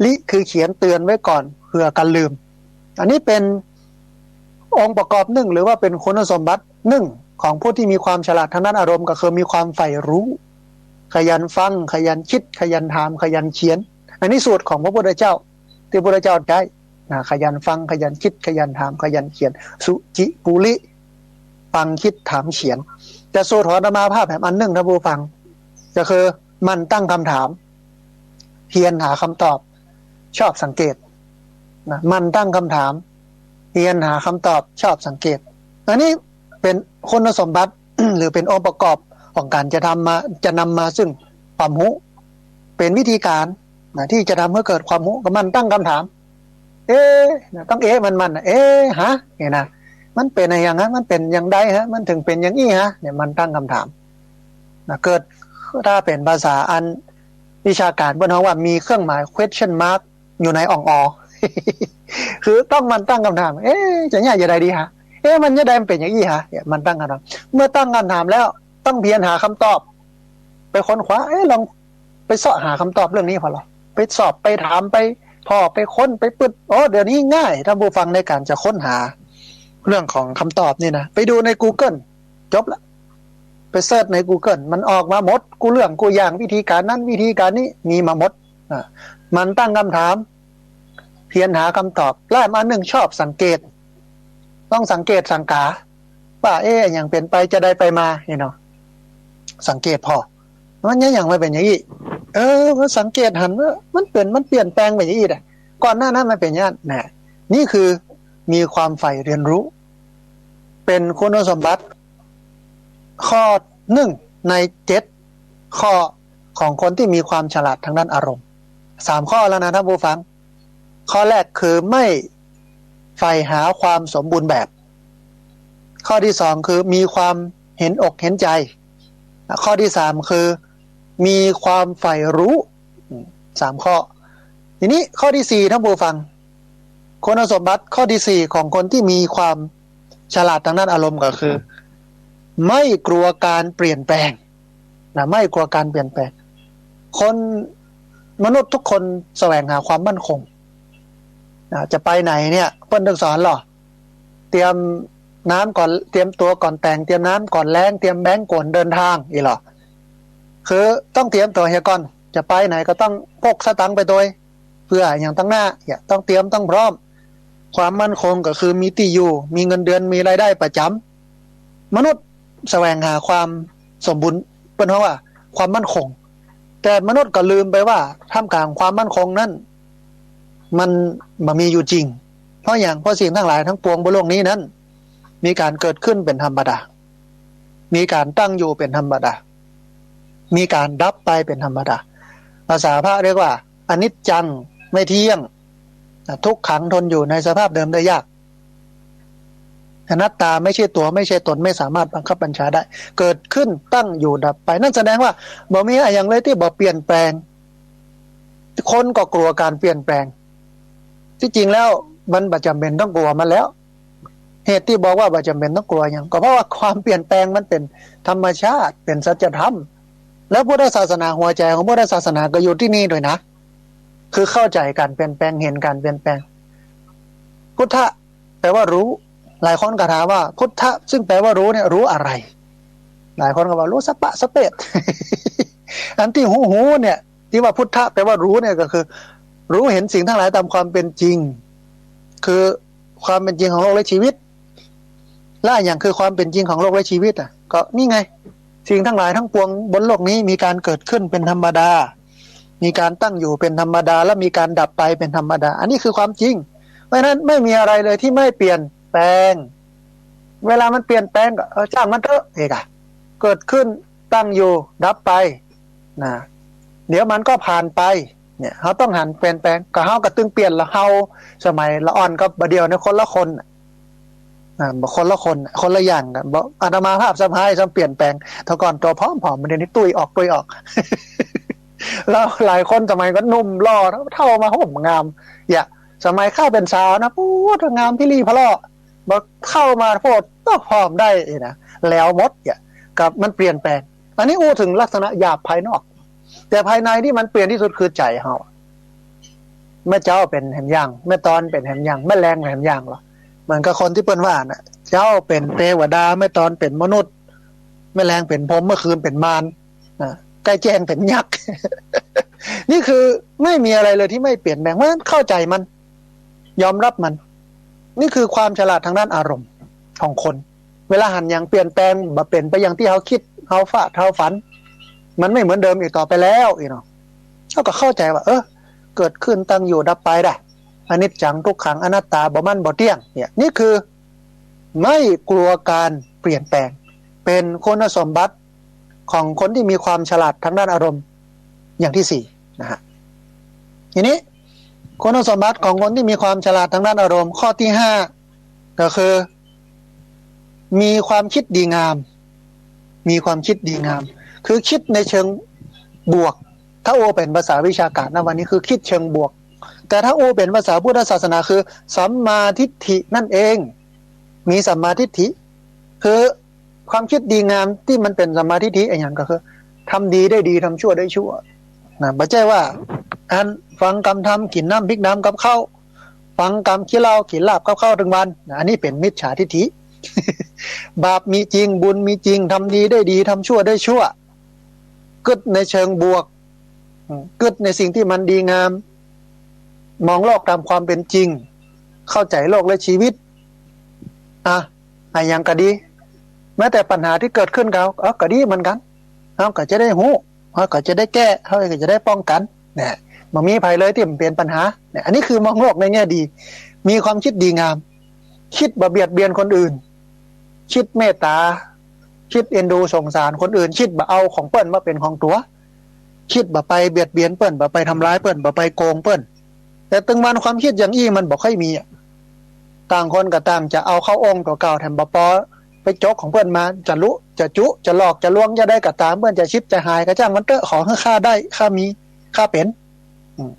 ลิคือเขียนเตือนไว้ก่อนเผื่อกันลืม อันนี้เป๋นองค์ประกอบนึ่ง หรือว่าเป๋นคุณสมบัตินึ่งของผู้ตี้มีความฉลาดตางด้านอารมณ์ ก็คือมีความใฝ่ฮู้ ขยันฟัง ขยันกึ๊ด ขยันถาม ขยันเขียน อันนี้สูตรของพระพุทธเจ้า ตี้พระพุทธเจ้าใจ๊นะ ขยันฟัง ขยันกึ๊ด ขยันถาม ขยันเขียน สุจิปุริ ฟัง คิด ถาม เขียน แต่สูตรของอาตมาภาพแหมอันนึ่งนะผู้ฟัง ก็คือหมั่นตั้งคำถาม เพียรหาคำตอบ ชอบสังเกตนะ หมั่นตั้งคำถาม เพียรหาคำตอบ ชอบสังเกต อันนี้เป๋นคุณสมบัติ หรือเป๋นองค์ประกอบของก๋านจะทำมา จะนำมาซึ่งความฮู้ เป๋นวิธีก๋านนะ ตี้จะทำหื้อเกิดความฮู้ ก็หมั่นตั้งคำถาม เอ๊ะนะ ต้องเอ๊ะมันๆ นะ เอ๊ะ ฮะ เนี่ยนะ มันเป๋นอะหยังฮะ มันเป๋นอย่างใดฮะ มันเถิงเป๋นอย่างอี้ฮะ เนี่ย หมั่นตั้งคำถามนะ เกิด ถ้าเป๋นภาษาอันวิชาก๋านเปิ้นฮ้องว่ามีเครื่องหมาย question mark อยู่ในอ่องออ คือต้องหมั่นตั้งคำถาม เอ๊ะ จะเนี่ยจะใดดีฮะ เอ๊ะ มันจะใด มันเป๋นอย่างอี้ฮะ เนี่ย หมั่นตั้งคำถาม เมื่อตั้งคำถามแล้วต้องเพียรหาคำตอบ ไปค้นคว้า เอ๊ะ ลองไปเซาะหาคำตอบเรื่องนี้ผ่อลอ ไปสอบ ไปถาม ไปผ่อ ไปค้น ไปปึด โอ้ เดี๋ยวนี้ง่าย ต้านผู้ฟัง ในก๋านจะค้นหาเรื่องของคำตอบนี่นะ ไปดูใน Google จบละ ไปเสิร์ชใน Google มันออกมาหมด กู้เรื่องกู้อย่าง วิธีก๋านนั้น วิธีก๋านนี้ มีมาหมด อ่ะ หมั่นตั้งคำถาม เพียรหาคำตอบ และอันนึ่งชอบสังเกต ต้องสังเกตสังกา ว่า เอ๊ะ อะหยังเป๋นไปจะใดไปมา เนี่ยเนาะ สังเกตผ่อ มันอะหยังมาเป๋นอย่างอี้ เออ มันสังเกตหันว่ามันเป๋น มันเปลี่ยนแปลงไปอย่างอี้แหละ ก่อนหน้านั้นมันเป๋นอย่างนั้นนะ นี่คือ มีความใฝ่เรียนรู้ เป๋นคุณสมบัติข้อหนึ่งในเจ็ดข้อของคนตี้มีความฉลาดทางด้านอารมณ์ สามข้อแล้วนะท่านผู้ฟัง ข้อแรกคือไม่ใฝ่หาความสมบูรณ์แบบ ข้อที่สองคือมีความเห็นอกเห็นใจ ข้อที่สามคือมีความใฝ่รู้ อืม สามข้อ ทีนี้ข้อที่สี่ท่านผู้ฟัง คุณสมบัติข้อที่สี่ของคนตี้มีความฉลาดทางด้านอารมณ์ก็คือ ไม่กลัวการเปลี่ยนแปลงนะ ไม่กลัวการเปลี่ยนแปลง คนมนุษย์ทุกคนแสวงหาความมั่นคงนะ จะไปไหนเนี่ย เปิ้นตึงสอนหรอ เตรียมน้ำก่อน เตรียมตั๋วก่อนแต่ง เตรียมน้ำก่อนแล้ง เตรียมแบงก์ก่อนเดินตาง อี้หรอ คือต้องเตรียมตั๋วเหียก่อน จะไปไหนก็ต้องพกสตางค์ไปตวย เปื้ออะหยังตังหน้า เนี่ย ต้องเตรียม ต้องพร้อม ความมั่นคงก็คือมีตี้อยู่ มีเงินเดือน มีรายได้ประจ๋ำ มนุษย์แสวงหาความสมบูรณ์ เปิ้นฮ้องว่าความมั่นคง แต่มนุษย์ก็ลืมไปว่าท่ามกลางความมั่นคงนั้น มันบ่มีอยู่จริง เพราะหยัง เพราะสิ่งตังหลายตังปวงบนโลกนี้นั้น มีก๋านเกิดขึ้นเป๋นธรรมดา มีก๋านตั้งอยู่เป๋นธรรมดา มีก๋านดับไปเป๋นธรรมดา ภาษาพระเรียกว่า อนิจจัง ไม่เที่ยง ทุกขัง ทนอยู่ในสภาพเดิมได้ยาก อนัตตา ไม่ใช่ตั๋ว ไม่ใช่ตน ไม่สามารถบังคับบัญชาได้ เกิดขึ้น ตั้งอยู่ ดับไป นั่นแสดงว่าบ่มีอะหยังเลยตี้บ่เปลี่ยนแปลง คนก็กลัวการเปลี่ยนแปลง ตี้จริงแล้วมันบ่จ๋ำเป๋นต้องกลัวมันแล้ว เหตุตี้บอกว่าบ่จ๋ำเป๋นต้องกลัวหยัง ก็เพราะว่าความเปลี่ยนแปลงมันเป๋นธรรมชาติ เป๋นสัจธรรม แล้วพุทธศาสนา หัวใจ๋ของพุทธศาสนาก็อยู่ตี้นี่ตวยนะ คือเข้าใจ๋ก๋านเปลี่ยนแปลง เห็นก๋านเปลี่ยนแปลง พุทธะแปลว่ารู้ หลายคนก็ถามว่าพุทธะซึ่งแปลว่ารู้เนี่ยรู้อะไร หลายคนก็ว่ารู้สะปะสะเปะ อันตี้ฮู้ๆ เนี่ย ตี้ว่าพุทธะแปลว่ารู้เนี่ยก็คือ รู้เห็นสิ่งตังหลายตามความเป๋นจริง คือความเป๋นจริงของโลกและชีวิต และอะหยังคือความเป๋นจริงของโลกและชีวิตอะ ก็นี่ไง สิ่งตังหลายตังปวงบนโลกนี้มีก๋านเกิดขึ้นเป๋นธรรมดา มีก๋านตั้งอยู่เป๋นธรรมดา และมีก๋านดับไปเป๋นธรรมดา อันนี้คือความจริง เพราะฉะนั้นไม่มีอะไรเลยตี้ไม่เปลี่ยนแปลง เวลามันเปลี่ยนแปลงก็ เออ จ้างมันเต๊อะ เอกอะ เกิดขึ้น ตั้งอยู่ ดับไป นะ เดี๋ยวมันก็ผ่านไป เนี่ย เฮาต้องหันเปลี่ยนแปลง ก็เฮาก็ตึงเปลี่ยนละ เฮาสมัยละอ่อนกับบ่าเดี่ยวเนี่ยคนละคนน่ะ อ่า บ่คนละคนน่ะ คนละอย่างกั๋น บ่ อาตมาภาพซ้ำฮ้าย ซ้ำเปลี่ยนแปลง แต่ก่อนตั๋วผอมๆ บ่าเดี่ยวนี้ตุ้ยออก ตุ้ยออก แล้วหลายคนสมัยก็หนุ่มหล่อ เฒ่ามาโหมงาม อย่า สมัยข้าเป๋นสาวนะ ปู๊ด งามพิลีพิลอ บ่าเฒ่ามาโพด ก็ผอมได้นะ แหลวหมด เนี่ย กับมันเปลี่ยนแปลง อันนี้อู้เถิงลักษณะหยาบภายนอก แต่ภายในตี้มันเปลี่ยนตี้สุดคือใจ๋เฮา แม่เจ๊าเป๋นแหมอย่าง แม่ตอนเป๋นแหมอย่าง แม่แลงแหมอย่างลอ เหมือนกับคนตี้เปิ้นว่าน่ะ เจ๊าเป๋นเตวดา แม่ตอนเป๋นมนุษย์ แม่แลงเป๋นพรหม เมื่อคืนเป๋นมาร นะ ใก้แจ้งเป๋นยักษ์ นี่คือไม่มีอะไรเลยตี้ไม่เปลี่ยนแปลง เพราะฉะนั้นเข้าใจ๋มัน ยอมรับมัน นี่คือความฉลาดทางด้านอารมณ์ของคน เวลาหันหยังเปลี่ยนแปลง บ่เป๋นไปอย่างตี้เฮาคิด เฮาฟาด เฮาฝัน มันไม่เหมือนเดิมอีกต่อไปแล้ว อี้เนาะ เฮาก็เข้าใจ๋ว่า เออ เกิดขึ้น ตั้งอยู่ ดับไปได้ อนิจจัง ทุกขัง อนัตตา บ่มั่น บ่เตี้ยง เนี่ย นี่คือไม่กลัวการเปลี่ยนแปลง เป๋นคุณสมบัติ ของคนตี้มีความฉลาดทางด้านอารมณ์อย่างตี้สี่นะฮะ ทีนี้คุณสมบัติของคนตี้มีความฉลาดทางด้านอารมณ์ข้อตี้ห้าก็คือ มีความคิดดีงาม มีความคิดดีงาม คือคิดในเชิงบวก ถ้าอู้เป๋นภาษาวิชาก๋านนะวันนี้คือคิดเชิงบวก แต่ถ้าอู้เป๋นภาษาพุทธศาสนาคือสัมมาทิฏฐินั่นเอง มีสัมมาทิฏฐิ คือ ความคิดดีงามตี้มันเป๋นสัมมาทิฏฐิอะหยังก็คือ ทำดีได้ดี ทำชั่วได้ชั่ว นะ บ่ใจ้ว่า อันฟังกำธรรม กิ๋นน้ำพริกดำกับข้าว ฟังกำขี้เหล้า กิ๋นลาบกับข้าวตึงวัน นะ อันนี้เป๋นมิจฉาทิฏฐิ บาปมีจริง บุญมีจริง ทำดีได้ดี ทำชั่วได้ชั่ว กึ๊ดในเชิงบวก อืม กึ๊ดในสิ่งตี้มันดีงาม มองโลกตามความเป๋นจริง เข้าใจ๋โลกและชีวิต อ่ะ อะหยังก็ดี แม้แต่ปัญหาตี้เกิดขึ้นกับเฮา เออ ก็ดีเหมือนกั๋น เฮาก็จะได้ฮู้ เฮาก็จะได้แก้ เฮาก็จะได้ป้องกั๋น เนี่ย บ่มีใผเลยตี้บ่เป๋นปัญหา เนี่ย อันนี้คือมองโลกในแง่ดี มีความคิดดีงาม คิดบ่เบียดเบียนคนอื่น คิดเมตตา คิดเอ็นดูสงสารคนอื่น คิดบ่เอาของเปิ้นมาเป๋นของตั๋ว คิดบ่ไปเบียดเบียนเปิ้น บ่ไปทำร้ายเปิ้น บ่ไปโกงเปิ้น แต่ตึงวันความคิดอย่างอี้มันบ่ค่อยมีอะ ต่างคนก็ต่างจะเอาเข้าองค์ตั๋วเก่าแถมบ่ปอ ไปจกของเปิ้นมา จะลุ จะจุ จะหลอก จะลวง จะได้ก็ต๋าม เปิ้นจะฉิบจะหายก็จ้างมันเต๊อะ ขอหื้อข้าได้ ข้ามี ข้าเป๋น อืม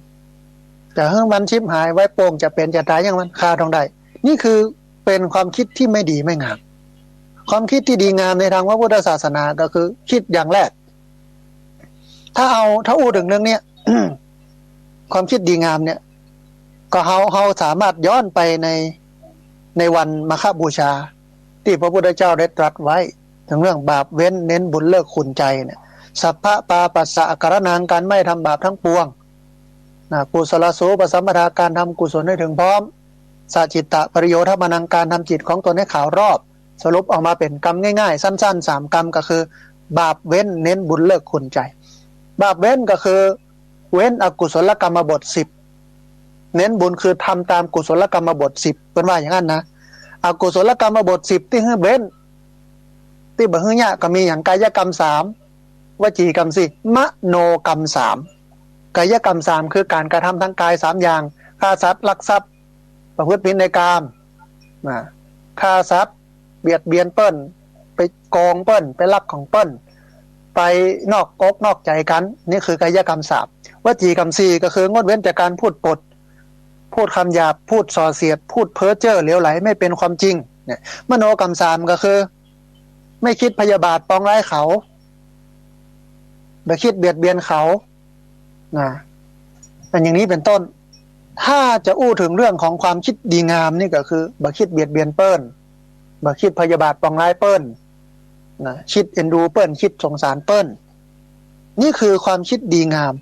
จะหื้อมันฉิบหายไว้โป่ง จะเป๋นจะต๋ายอย่างมัน ข้าต้องได้ นี่คือเป๋นความคิดตี้ไม่ดีไม่งาม ความคิดตี้ดีงามในตางพระพุทธศาสนาก็คือคิดอย่างแรก ถ้าเอา ถ้าอู้เถิงเรื่องเนี้ย ความคิดดีงามเนี่ย ก็เฮา เฮาสามารถย้อนไปใน ในวันมาฆบูชา ตี้พระพุทธเจ้าได้ตรัสไว้เถิงเรื่องบาปเว้น เน้นบุญเลิกขุ่นใจเนี่ย สัพพะปาปัสสะอาการะนัง ก๋านไม่ทำบาปตังปวง นะ กุศลสูปสัมปทา ก๋านทำกุศลหื้อเถิงพร้อม สะจิตตะปริโยธปะนัง ก๋านทำจิตของตนหื้อขาวรอบ สรุปออกมาเป๋นกำง่ายๆ สั้นๆ สามกำก็คือ บาปเว้น เน้นบุญเลิกขุ่นใจ บาปเว้นก็คือ เว้นอกุศลกรรมบทสิบ เน้นบุญคือทำต๋ามกุศลกรรมบทสิบ เปิ้นว่าอย่างนั้นนะ อกุศลกรรมบทสิบตี้หื้อเว้น ตี้บ่หื้อเยียะก็มีอย่างกายกรรมสาม วจีกรรมสี่ มโนกรรมสาม กายกรรมสามคือก๋านกระทำตางกายสามอย่าง ฆ่าสัตว์ ลักทรัพย์ ประพฤติผิดในกาม นะ ฆ่าสัตว์ เบียดเบียนเปิ้น ไปโกงเปิ้น ไปลักของเปิ้น ไปนอกอกนอกใจ๋กั๋น นี่คือกายกรรมสาม วจีกรรมสี่ก็คืองดเว้นจากก๋านพูดปด พูดกำหยาบ พูดส่อเสียด พูดเพ้อเจ้อเหลวไหล ไม่เป็นความจริง เนี่ย มโนกรรมสามก็คือ ไม่คิดพยาบาทปองร้ายเขา บ่คิดเบียดเบียนเขา นะ อันอย่างนี้เป๋นต้น ถ้าจะอู้เถิงเรื่องของความคิดดีงามนี่ก็คือ บ่คิดเบียดเบียนเปิ้น บ่คิดพยาบาทปองร้ายเปิ้น นะ คิดเอ็นดูเปิ้น คิดสงสารเปิ้น นี่คือความคิดดีงาม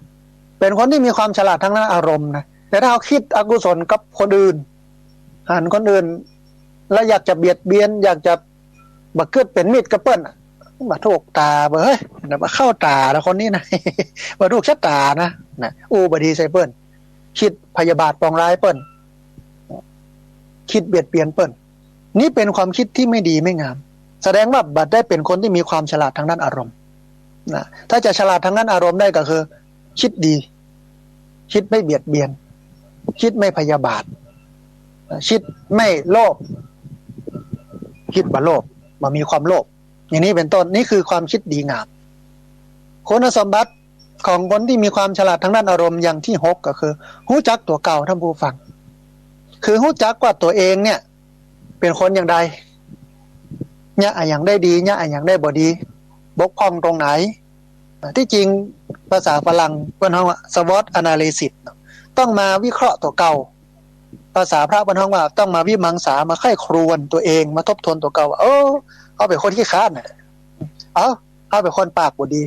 เป๋นคนตี้มีความฉลาดตางด้านอารมณ์นะ แต่ถ้าเฮาคิดอกุศลกับคนอื่น หันคนอื่น แล้วอยากจะเบียดเบียน อยากจะ บ่กึ๊ดเป๋นมิตรกับเปิ้นอะ บ่ถูกต๋า บ่ เฮ้ย บ่เข้าต๋าละคนนี้นะ บ่ถูกชะต๋านะ นะ อู้บ่ดีใส่เปิ้น คิดพยาบาทปองร้ายเปิ้น คิดเบียดเบียนเปิ้น นี่เป๋นความคิดตี้ไม่ดีไม่งาม แสดงว่าบ่ได้เป๋นคนตี้มีความฉลาดตางด้านอารมณ์ นะ ถ้าจะฉลาดตางด้านอารมณ์ได้ก็คือ คิดดี คิดไม่เบียดเบียน คิดไม่พยาบาท คิดไม่โลภ คิดบ่โลภ บ่มีความโลภ อย่างนี้เป๋นต้น นี่คือความคิดดีงาม คุณสมบัติของคนตี้มีความฉลาดตางด้านอารมณ์อย่างตี้หกก็คือ ฮู้จักตั๋วเก่า ท่านผู้ฟัง คือฮู้จักว่าตั๋วเองเนี่ย เป๋นคนอย่างใด เยียะอะหยังได้ดี เยียะอะหยังได้บ่ดี บกพร่องตรงไหน ตี้จริงภาษาฝรั่งเปิ้นฮ้องว่า สวอตแอนาลิซิส เนาะ ต้องมาวิเคราะห์ตั๋วเก่า ภาษาพระเปิ้นฮ้องว่าต้องมาวิมังสา มาใคร่ครวญตั๋วเอง มาทบทวนตั๋วเก่าว่า เออ เฮาเป๋นคนขี้คร้านน่ะ เอ้า เฮาเป๋นคนปากบ่ดี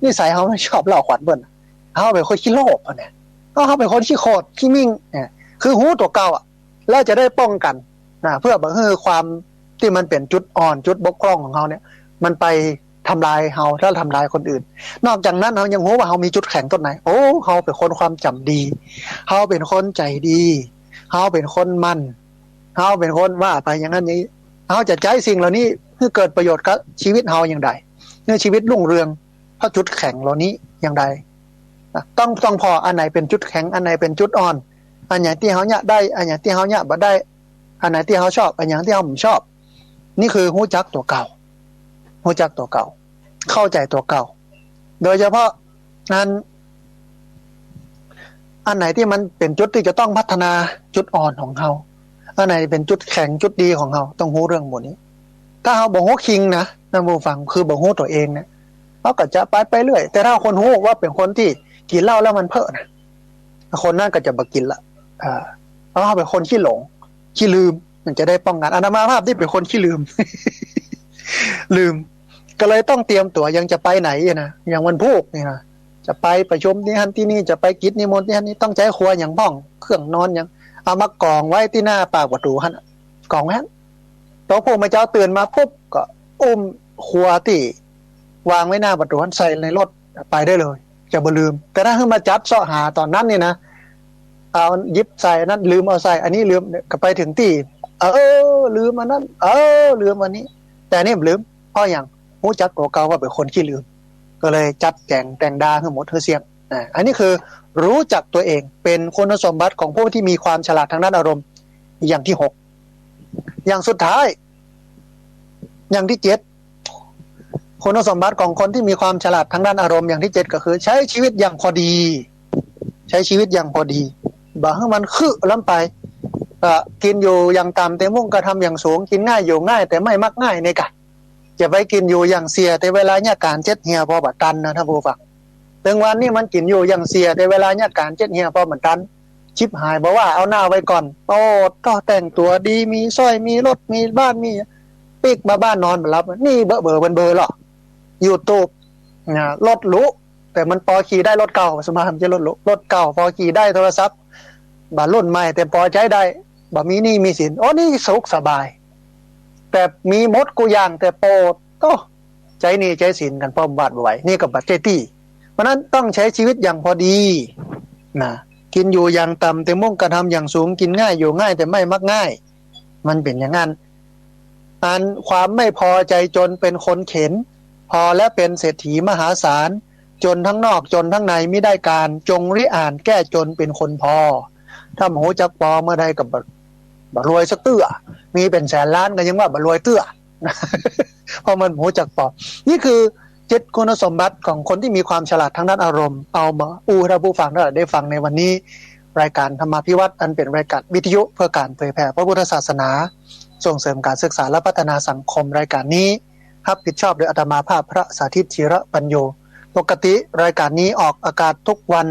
นิสัยเฮาบ่ชอบเล่าขวัญเปิ้น เฮาเป๋นคนขี้โลภอะเนี่ย เอ้า เฮาเป๋นคนขี้โขด ขี้มิ่งเนี่ย คือฮู้ตั๋วเก่าอะ แล้วจะได้ป้องกัน นะ เพื่อบ่หื้อความตี้มันเป๋นจุดอ่อน จุดบกพร่องของเฮาเนี่ย มันไปทำลายเฮา แล้วทำลายคนอื่น นอกจากนั้นเฮายังฮู้ว่าเฮามีจุดแข็งตรงไหน โอ้ เฮาเป๋นคนความจ๋ำดี เฮาเป๋นคนใจ๋ดี เฮาเป๋นคนหมั่น เฮาเป๋นคนว่าไปอย่างนั้นอย่างนี้ เฮาจะใจ๊สิ่งเหล่านี้หื้อเกิดประโยชน์กับชีวิตเฮาอย่างใด หื้อชีวิตรุ่งเรือง เพราะจุดแข็งเหล่านี้อย่างใด นะ ต้อง ต้องผ่ออันไหนเป๋นจุดแข็ง อันไหนเป๋นจุดอ่อน อันไหนตี้เฮาเยียะได้ อันไหนตี้เฮาเยียะบ่ได้ อันไหนตี้เฮาชอบ อันไหนตี้เฮาบ่ชอบ นี่คือฮู้จักตั๋วเก่า ฮู้จักตั๋วเก่า เข้าใจ๋ตั๋วเก่า โดยเฉพาะอัน อันไหนตี้มันเป๋นจุดตี้จะต้องพัฒนาจุดอ่อนของเฮา อันไหนเป๋นจุดแข็งจุดดีของเฮา ต้องฮู้เรื่องหมู่นี้ ถ้าเฮาบ่ฮู้คิงนะ ท่านผู้ฟัง คือบ่ฮู้ตั๋วเองเนี่ย เฮาก็จะไป ไปเรื่อย แต่ถ้าคนฮู้ว่าเป๋นคนตี้กิ๋นเหล้าแล้วมันเพ้อนะ คนนั้นก็จะบ่กิ๋นละ อ่า เพราะเฮาเป๋นคนขี้หลง ขี้ลืม มันจะได้ป้องกัน อาตมาภาพนี่เป๋นคนขี้ลืม ลืม ก็เลยต้องเตรียมตั๋ว อย่างจะไปไหนนะ อย่างวันพูกนี่นะ จะไปประชุมตี้หั้นตี้นี่ จะไปกิจนิมนต์ตี้หั้นนี่ ต้องใจ๊ครัวอย่างพ่อง เครื่องนอนอย่าง เอามากองไว้ตี้หน้าปากประตู๋หั้น กองไว้หั้น ต๋อนพูกเมื่อเจ๊าตื่นมาปุ๊บ ก็อุ้มครัวตี้วางไว้หน้าประตู๋หั้นใส่ในรถไปได้เลย จะบ่ลืม แต่ถ้าหื้อมาจัดเซาะหาต๋อนนั้นนี่นะ เอาหยิบใส่อันนั้น ลืมเอาใส่ อันนี้ลืม ก็ไปเถิงตี้ เออ ลืมอันนั้น เออ ลืมอันนี้ แต่นี่บ่ลืม เพราะหยัง ฮู้จักตั๋วเก่าว่าเป๋นคนขี้ลืม ก็เลยจัดแจ๋งแต่งดาหื้อหมดหื้อเสี้ยง นะ อันนี้คือรู้จักตัวเอง เป็นคุณสมบัติของผู้ที่มีความฉลาดทางด้านอารมณ์ อย่างที่หก อย่างสุดท้าย อย่างที่เจ็ด คุณสมบัติของคนที่มีความฉลาดทางด้านอารมณ์อย่างที่เจ็ดก็คือ ใช้ชีวิตอย่างพอดี ใช้ชีวิตอย่างพอดี บ่หื้อมันคือล้ำไป ก็กิ๋นอยู่อย่างต่ำแต่มุ่งกระทำอย่างสูง กิ๋นง่ายอยู่ง่ายแต่ไม่มักง่าย นี่กะ จะไปกิ๋นอยู่อย่างเสียแต่เวลาเยียะก๋านเจ็ดเหี่ยปอบ่ตันนะท่านผู้ฟัง ตึงวันนี้มันกิ๋นอยู่อย่างเสียแต่เวลาเยียะก๋านเจ็ดเหี่ยปอบ่ตัน ชิบหาย บ่ว่า เอาหน้าไว้ก่อน โอ้ ต้องแต่งตั๋วดี มีสร้อย มีรถ มีบ้าน มีปิ๊กมาบ้านนอนบ่หลับ นี่เบอเบอเบอเบอหรอ YouTube นะ รถหรู แต่มันปอขี่ได้รถเก่า สมมุติบ่ใจ้รถหรู รถเก่าปอขี่ได้ โทรศัพท์บ่ารุ่นใหม่ แต่ปอใจ๊ได้ บ่มีหนี้มีสิน โอ้ นี่สุขสบาย แต่มีหมดกู้อย่าง แต่โปดโต้ ใจ๊หนี้ใจ๊สินกั๋นป้อมวาดบ่ไหว นี่ก็บ่ใจ้ตี้ เพราะนั้นต้องใช้ชีวิตอย่างพอดีนะ กิ๋นอยู่อย่างต่ำแต่มุ่งกระทำอย่างสูง กิ๋นง่ายอยู่ง่ายแต่ไม่มักง่าย มันเป๋นอย่างนั้น อันความไม่พอใจจนเป็นคนเข็ญ พอและเป็นเศรษฐีมหาศาล จนทั้งนอกจนทั้งในมิได้การ จงริอ่านแก้จนเป็นคนพอ ถ้าบ่ฮู้จักปอเมื่อใดก็บ่ บ่รวยสักเตื้อ มีเป๋นแสนล้านก็ยังว่าบ่รวยเตื้อ เพราะมันบ่ฮู้จักปอ นี่คือเจ็ดคุณสมบัติของคนที่มีความฉลาดทางด้านอารมณ์ เอามาอู้ให้ท่านผู้ฟังทั้งหลายได้ฟังในวันนี้ รายการธรรมาภิวัตน์ อันเป๋นรายการวิทยุเพื่อการเผยแผ่พระพุทธศาสนา ส่งเสริมการศึกษาและพัฒนาสังคม รายการนี้รับผิดชอบโดยอาตมาภาพพระสาธิต ธีระปัญโญ ปกติรายการนี้ออกอากาศทุกวัน